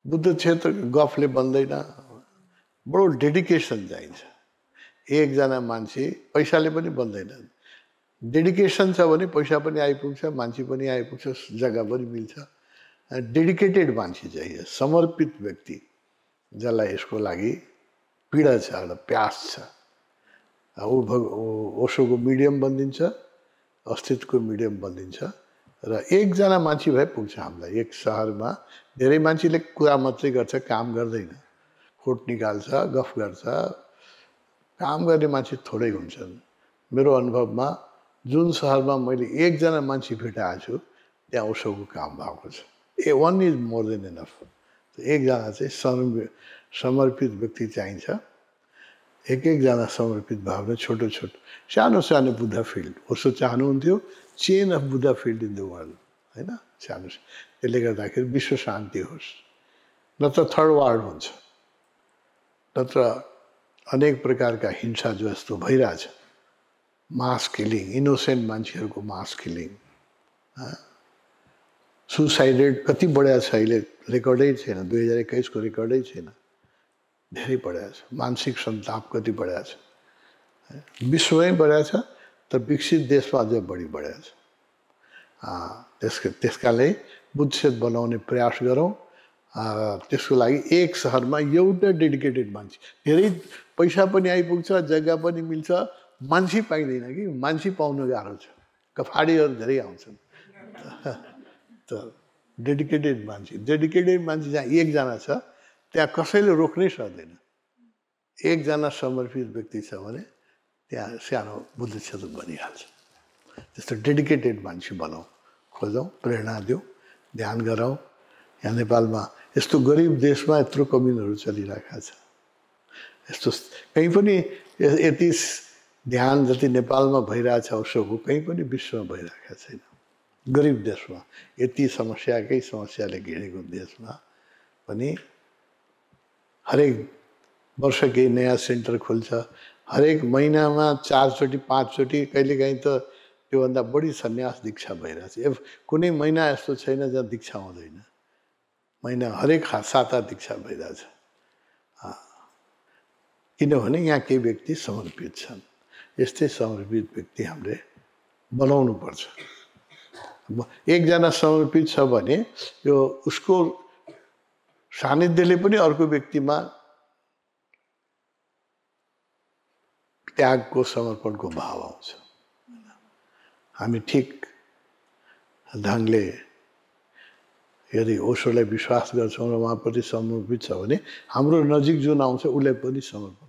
बुद्ध क्षेत्र गफले बन्दैन, बडो डेडिकेसन चाहिन्छ। एकजना मान्छे पैसाले पनि बन्दैन। डेडिकेसन छ भने पैसा पनि आइपुग्छ, मान्छे पनि आइपुग्छ, जग्गा पनि मिल्छ। डेडिकेटेड मान्छे चाहिए, समर्पित व्यक्ति जसलाई यसको लागि पीडा छ, एउटा प्यास छ। ओशोको मिडियम बनिदिन्छ, अस्तित्वको मिडियम बनिदिन्छ र एकजना मान्छे भए पुग्छ हामीलाई। एक सहरमा धेरै मान्छेले कुरा मात्रै गर्छ, काम गर्दैन, खोट निकाल्छ, गफ गर्छ, काम गर्ने मान्छे थोरै हुन्छन्। मेरो अनुभवमा जुन सहरमा मैले एकजना मान्छे भेटाएको छु त्यहाँ ओशोको काम भएको छ। One is more than enough. एकजना चाहिँ समर्पित व्यक्ति चाहिन्छ। एकजना समर्पित भयो भने छोटो छोटो सानो सानो बुद्ध फिल्ड ओशो चाहनुहुन्थ्यो, chain of Buddha field in the world, होइन? सानो, त्यसले गर्दाखेरि विश्व शान्ति होस्, नत्र थर्ड वार्ड हुन्छ, नत्र अनेक प्रकारका हिंसा जस्तो भइरहेछ। मास किलिङ, इनोसेन्ट मान्छेहरूको मास किलिङ, सुसाइड रेट कति बढेको छ अहिले, रेकर्डै छैन। 2021 को रेकर्डै छैन, धेरै बढेको छ। मानसिक सन्ताप कति बढेको छ, विश्वमै बढेको छ, तर विकसित देशमा अझ बढी बढेको छ। त्यसकाले बुद्धक्षेत्र बनाउने प्रयास गरौँ। त्यसको लागि एक सहरमा एउटा डेडिकेटेड मान्छे, धेरै पैसा पनि आइपुग्छ, जग्गा पनि मिल्छ, मान्छे पाइँदैन कि, मान्छे पाउनु गाह्रो छ, कफाडीहरू धेरै आउँछन्। त डेडिकेटेड मान्छे जहाँ एकजना छ त्यहाँ कसैले रोक्नै सक्दैन। एकजना समर्पित व्यक्ति छ भने त्यहाँ सानो बुद्ध क्षेत्र बनिहाल्छ। त्यस्तो डेडिकेटेड मान्छे बनाऊ, खोजौँ, प्रेरणा दिउँ, ध्यान गराउँ। यहाँ नेपालमा यस्तो गरिब देशमा यत्रो कम्युनहरू चलिरहेका छ। यस्तो कहीँ पनि यति ध्यान जति नेपालमा भइरहेछ ओशोको कहीँ पनि विश्वमा भइरहेका छैन। गरिब देशमा, यति समस्याले घेरेको देशमा पनि हरेक वर्ष केही नयाँ सेन्टर खोल्छ। हरेक महिनामा 4 चोटि 5 चोटि, कहिलेकाहीँ त त्योभन्दा बढी सन्यास दीक्षा भइरहेछ। कुनै महिना यस्तो छैन जहाँ दीक्षा हुँदैन। महिना हरेक साता दीक्षा भइरहेछ। किनभने यहाँ केही व्यक्ति समर्पित छन्। यस्तै समर्पित व्यक्ति हामीले बनाउनु पर्छ। एकजना समर्पित छ भने यो उसको सानिध्यले पनि अर्को व्यक्तिमा त्यागको, समर्पणको भाव आउँछ। हामी ठिक ढङ्गले यदि ओशोलाई विश्वास गर्छौँ र उहाँप्रति समर्पित छ भने हाम्रो नजिक जुन आउँछ उसलाई पनि समर्पण